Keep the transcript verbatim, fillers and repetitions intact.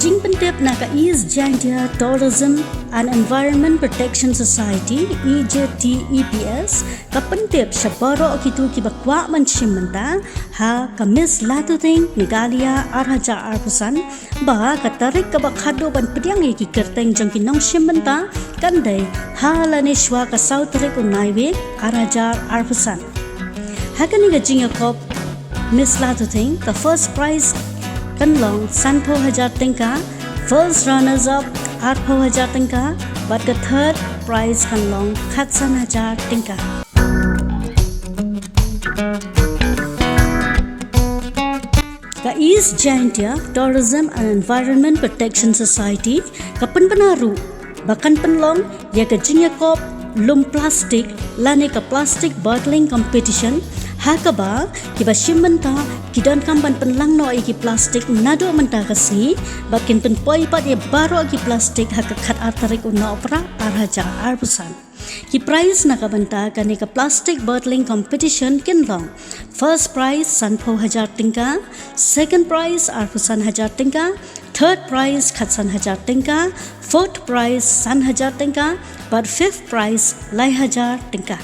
Jingpyntip na ka East Jaintia Tourism and Environment Protection Society, E J T E P S, ka pyntip sha baroh kito kiba kwah ban shim bynta ha ka Miss Latoting Meghalaya ar hajar arphew san, ba ka tarik kaba khatduh ban pdiang ïa ki kyrteng jong ki nongshim bynta kan dei ha lane shwa ka saw tarik u Naiwieng ar hajar arphew san. Ha kane ka jingïakop Miss Latoting, ka first prize kan long sanphew hajar tyngka, first runners up arphew hajar tyngka, bad ka third prize kan long khatsan hajar tyngka. Ka East Jaintia Tourism and Environment Protection Society ka pynbna ruh ba kan pynlong ïa ka jingïakop lum plastik lane ka plastic bottling competition, ha kaba kiba shim bynta ki donkam ban pynlang noh ïa ki plastik naduh mynta ka sngi, bad kin pynpoi pat ïa baroh ki plastik ha ka khatar tarik u Nohprah ar hajar arphew san. Ki prize na ka bynta kane ka plastic bottling competition kin long: first prize sanphew hajar tyngka, second prize arphew san hajar tyngka, third prize khatsan hajar tyngka, fourth prize san hajar tyngka, bad fifth prize lai hajar tyngka.